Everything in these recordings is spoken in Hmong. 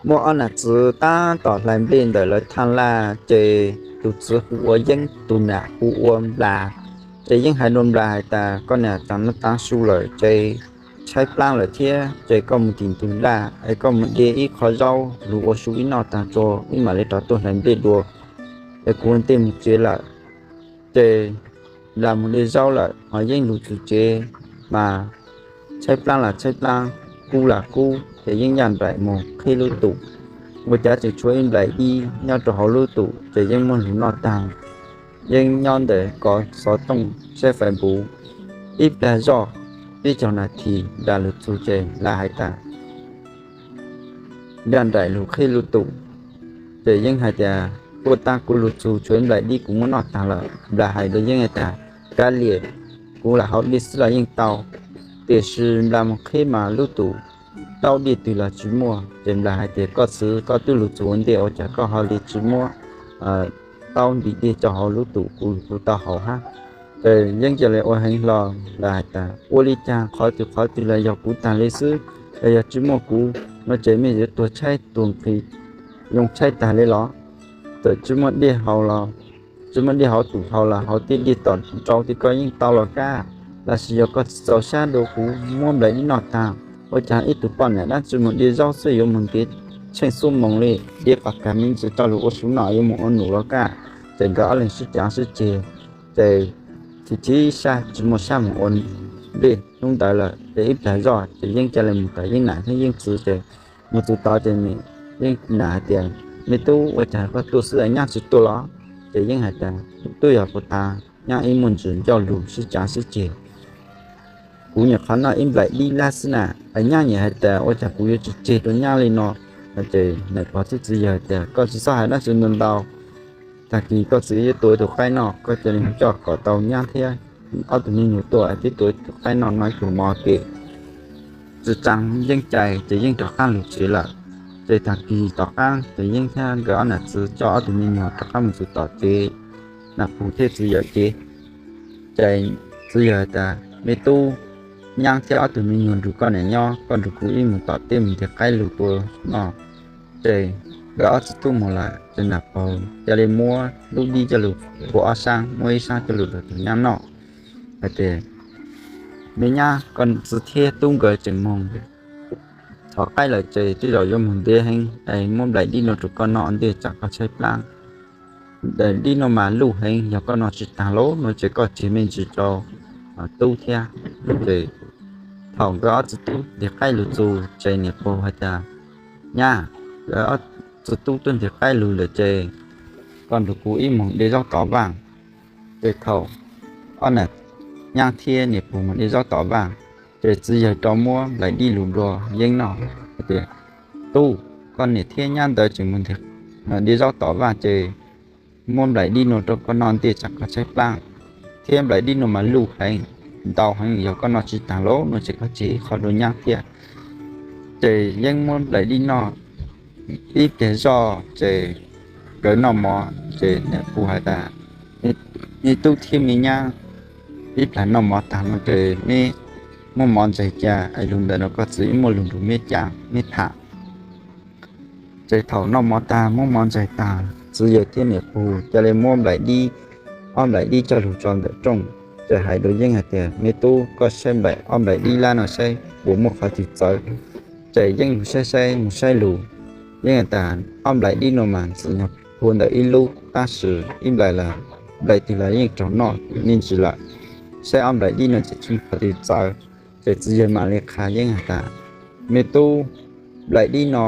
Muaj ob nam txwv tab tom hlais nplej ntawm lawv thaj laj, ces tus txwv hu ua Yeeb, tus nam hu ua Nplas. Ces Yeeb hais rau Nplas hais tias, koj niam, tam no tav su lawm ces tshaib plab lawm thiab, ces koj mus tim ntug laj es koj mus de ib qho zaub lug ua su ib noj taag tso, wb mam li rov tuaj hlais nplej dua. Es kuv ua ntej mus tsev lawm. Ces Nplas mus de zaub lawm, ho Yeeb lug txug tsev mas tshaib plab los tshaib plab, kub los kub, ces Yeeb yaj nraim mus qhib lub tum. Ua cas tseem tshuav ib nplaim dib nyob rau hauv lub tum, ces Yeeb muab lug noj taag. Yeeb nyob ntawm kov xov tooj saib Facebook ib plag zoj, peb caug nas this Nplas lug txug ces Nplas hais tias, yaj nraim lug qhib lub tum. Ces Yeeb hais tias, puag ta kuv lug txug tshuav ib nplaim dib kuv muab noj taag lawm. Nplas hais rau Yeeb hais tias, kav liam, kuv lam haus dej xwb los yeej tau. Tiam sis Nplas mus qhib mas lub tum taub dej twg los tsis muaj. Ces Nplas hais tias, koj txwv, koj twb lug txug ua ntej ua cas koj ho li tsis muab taub ntim dej rau hauv lub tum kuv, kuv tau haus hab. Ces Yeeb ca le ua heev hlo, Nplas hais tias, ua li cas qhov twg qhov twg los yog kuv taag le xwb, es yog tsis muaj kuv no ces mej yuav tuag tshaib tuag nqhis, yoo tshaib taag le los? Txawm tsis muaj dej haus los, tsis muaj dej hauv tum haus los haus tej dej tom nraud tej koj yeej tau los kab. Tab sis yog koj tsis txaus sab dua kuv muab nplaim dib noj taag, ua cas ib tug poj niam dab tsi mus de zaub xwb yuav mus ntiav tsheej xuab moos li, ntiav pas kag me ntsis rau lug ua su noj yuav mus ua num los kab. Ces nkawd ob leeg sib cav sib ceg, ces tsis tib sab tsis muaj sab mus ua nplej hnub ntawd lawm. Ces ib plag zoj ces Yeeb ca le mus tom Yeeb nam thiab Yeeb txwv ces mus txug tod ces Yeeb nam hais tias, me tub, ua cas koj tuaj xwb es nyab tsis tuaj los? Ces Yeeb hais tias, tub, yog puag ta nyab ib muaj ntsis ncauj lug sib cav sib ceg, kuv nyuam qhuav noj ib nplaim dib lab xwb na, es nyab nyuam hais tias ua cas kuv yuav tsis tseg rau nyab li no. Ces nam pog thiab txiv yawg hais tias, koj tsis txhob hais dab tsi ntau ntau, tag kis koj txiv yuav tua ib tug qaib noj, koj cia li mus coj kom tau nyab thiab ob tug me nyuam tuaj es peb tua ib tug qaib noj no ib tug mov tes. Tsis tsaa Yeeb cai ces Yeeb rov qaab lug tsev lawm. Ces tag kis tom qaab ces Yeeb thiab nkawd ob nam txwv coj ob tug me nyuam rov qaab mus txug tom tsev, nam pog thiab txiv yawg tsev. Ces txiv yawg hais tias, me tub, nyab thiab ob tug me nyuam nrug koj niam nyob, koj nrug kuv ib mus tom teb mus nrhiav qaib lug tua noj. Ces nkawd ob txiv tub mus lawm ces nam pog ca le muab lub dib coj lug tua ob saab, muab ib saab coj lug rau tug nyab noj. Hais tias, me nyab, koj txiv thiab tub nkawd tseem moog thov qaib lawm ces tej zaum yuav moog ntev heev, es muab nplaim dib no rau koj noj ua ntej tsam koj tshaib plab. Nplaim dib no mas luj heev, yog koj noj tsis taag lawm no ces koj tseg me ntsis rau tub thiab. Ces thaum nkawd ob txiv tub nrhiav qaib lug txug ces niam pog hais tias, nyab, nkawd ob txiv tub tuaj nrhiav qaib lug lawm ces koj nrug kuv ib moog de zaub tom vaaj. Ces thaum ob nam nyab thiab niam pog moog de zaub tom vaaj, ces txiv yawg rov muab nplaim dib lug nrug Yeeb noj. Hais tias, tub, koj niam thiab nyab ntawd tseem moog de zaub tom vaaj ces muab nplaim dib no rau koj noj ntej tsam koj tshaib plab, thiab nplaim dib no mas luj heev, ntau heev, yog koj noj tsis taag lawm no ces koj tseg ib qho rau nyab thiab. Ces Yeeb muab nplaim dib noj ib pliag zoj ces nkawd noj mov ces niam pog hais tias, me tub thiab me nyab, ib plag noj mov taag no ces meb muab mov ntsaig ca es lug ntawm no koj txiv muaj lug nrug meb ca meb tham. Ces thaum noj mov taag muab mov ntsaig taag, txiv yawg thiab niam pog ca le muab nplaim dib, ob nplaim dib coj lug tso ntawm rooj, ces hais rau Yeeb hais tias, me tub, koj saib nplaim, ob nplaim dib lab no saib puas muaj qhov twg txawv. Ces Yeeb lug saib saib mus saib lug, Yeeb has tas, ob nplaim dib no mas txwm nyog puag ntawm ib lub, tab sis ib nplaim los, nplaim twg los yeej raug noj me ntsis lawm. Saib ob nplaim dib no ces tsis muaj qhov twg txawv. Ces txiv yawg mam li qha Yeeb has tas, me tub, nplaim dib no,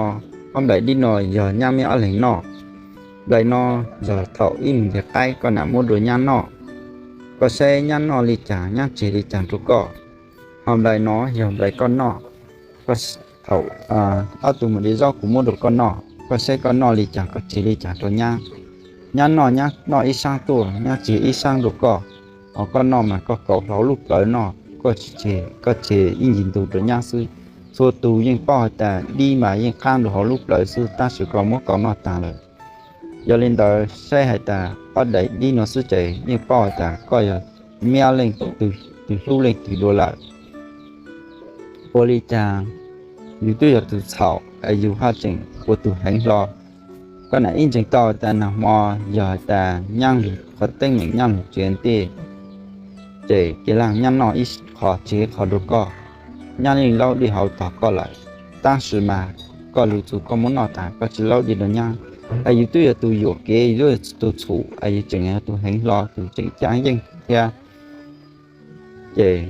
ob nplaim dib no yog nyab meb ob leeg noj. Nplaim no yog thaum ib mus nrhiav qaib koj nam muab rau nyab noj. Koj saib nyab noj li cas nyab tseg li cas rau koj. Ho nplaim no yog nplaim koj noj. Thaum ob tug mus de zaub kuv muab rau koj noj, koj saib koj noj li cas koj tseg li cas rau nyab. Nyab noj, nyab noj ib saab tuaj, nyab tseg ib saab rau koj. Ho koj noj mas koj kaum hlo lub plawv noj, koj tsis tseg, koj tseg ib ncig ntug rau nyab xwb. Txhua tug yeej paub has tas dib mas yeej qaab rau hauv lub plawv xwb, tab sis koj muab kaum noj taag lawm. Yog li ntawd saib has tas ob nplaim dib no xwb ces yeej paub has tas koj yog meb ob leeg twg hlub leej twg dua lawm. Ua li cas yus twb yog tug txhaum, yus haj tseem ua tus heev hlo. Koj niam ib ntseeg tau tas nag hmo yog tas nyaab lug qhov teeb meem nyaab lug tsev ntej, ces kev laj nyaab noj ib qho tsev qho rua koj, nyaab leej laub dlej hauv tog koj lawm. Tab sis mas koj lug txug koj muab noj tas koj tsi laub dlej rua nyaab. Es yus twb yog tus yuam kev, yus twb yog tus txhum, es yus tseem yog tus heev hlo, tus tseem caab yeej thiab. Ces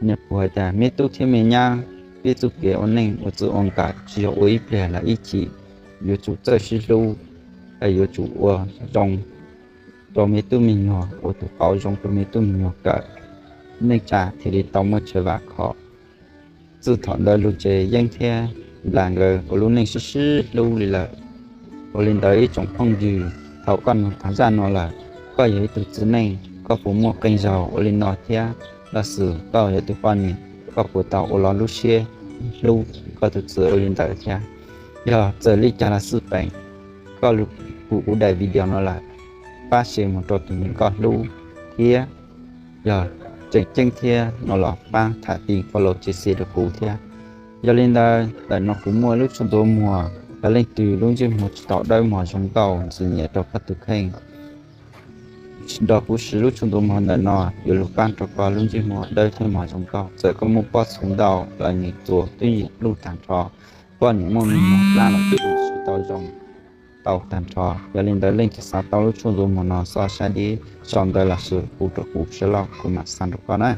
nws kuj has tas me tub thiab me nyab, peb txuj kev ua neej ua txij ua nkawm tsi yog ua ib pliag lawm ib chim, yuav tsum txawj sib hlub, es yuav tsum ua zoo rua me tub me nyuam, ua tus qauv zoo rua me tub me nyuam kawm, neej tsa thiaj li tau muaj tshav vam khom. Txij thaum ntawd lug ces Yeeb thiab Nplas nkawd ua lub neej sib sib hlub li lawm. Ua li ntawd ib tsoom phooj ywg, thaum koj nug tag zaj no lawm, koj yog ib tug txiv neej koj puas muaj qee zaug ua li no thiab? Lossis koj yog tus poj niam, koj puas tau ua lub siab hlub koj tus txiv ua li ntawd thiab? Yog txawm li cas los xij peem, koj lug kuv daim video no lawm, pab share moog rua tus neeg koj hlub, thiab yog tseem ceeb thiab no los pab tham ti follow share rua kuv thiab. Yog li ntawd ntawm no kuv muaj lub tshuaj ntuav muag, yog leej twg lub ntsej muag tsi tau dawb mos zoo nkauj ntxim nyiam rua koj tus kheej, nrog kuv siv lub tshuaj ntuav muag ntawm no yuav lug pab rua koj lub ntsej muag dawb thiab mos zoo nkauj. Txawm koj muaj pob txhuv ntau los nws txuas twb yeej luj tag nrho, poj niam muaj me nyuam dlaab los twb yeej tau zoo tau tag nrho. Yog li ntawd leej twg xav tau lub tshuaj ntuav muag no xob saib dib sau ntawv lossis hu rua kuv sawv lawm kuv mam xa rua koj na.